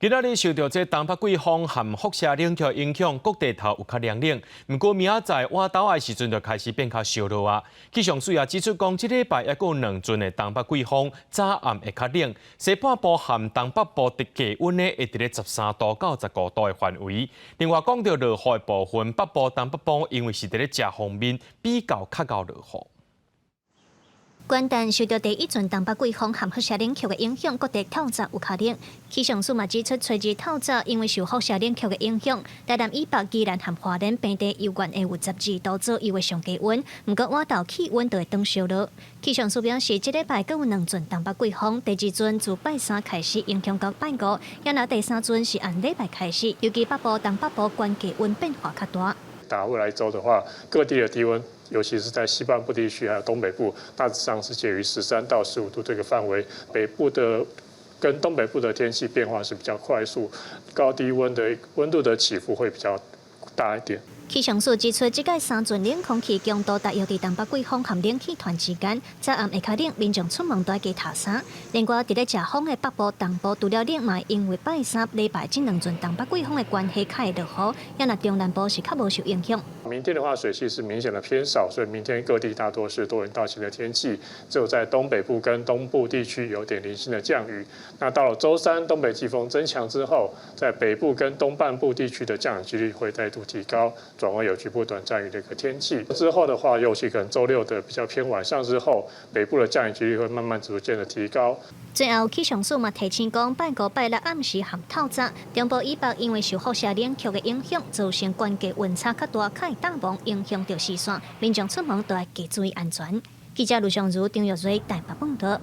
今仔日受著這東北季風和輻射冷卻影響，各地頭有較涼冷。毋過明仔載倚晝的時陣就開始變較燒熱啊。氣象署也指出講，這禮拜猶閣有兩陣的東北季風，早暗會較冷。西半部和東北部的低溫呢，會佇咧13度到15度的範圍。另外講著落雨的部分，北部、東北部因為是佇咧遮鋒面，比較較𠢕落雨。元旦受著第一陣東北季風和輻射冷卻的影響，各地透早有較冷。氣象署嘛指出，初二透早因為受輻射冷卻的影響，台南以北、宜蘭和花蓮平地猶原會有12度左右的上低溫。毋過倚晝氣溫就會轉燒熱。氣象署表示，這禮拜閣有兩陣東北季風，第二陣自拜三開始影響到拜五，猶若第三陣是按禮拜開始，尤其北部、東北部懸低溫變化較大。打未來一週的話，各地的低溫，尤其是在西半部地區還有東北部，大致上是介於13到15度這個範圍。北部的跟東北部的天氣變化是比較快速，高低溫的溫度的起伏會比較大一點。氣象署指出，這擺三陣冷空氣強度大約佇東北季風和冷氣團之間，早暗會較冷，民眾出門都愛加疊衫。另外，佇咧遮風的北部、東部，除了冷，嘛會因為拜三禮拜這兩陣東北季風的關係，較會落雨。猶若中南部是較無受影響。明天的話，水汽是明顯的偏少，所以明天各地大多是多雲到晴的天氣，只有在東北部跟東部地區有點零星的降雨。那到了週三，東北季風增強之後，在北部跟東半部地區的降雨幾率會再度提高，轉為有局部短暫雨的一個天氣。之後的話，尤其可能週六的比較偏晚上之後，北部的降雨幾率會慢慢逐漸的提高。最後，氣象署嘛提醒講，拜五、拜六暗時和透早，中部以北因為受輻射冷卻的影響，造成懸低溫差較大，較會凍霧，影響著視線，民眾出門都愛加注意安全。記者盧尚如、張玉瑞台北報導。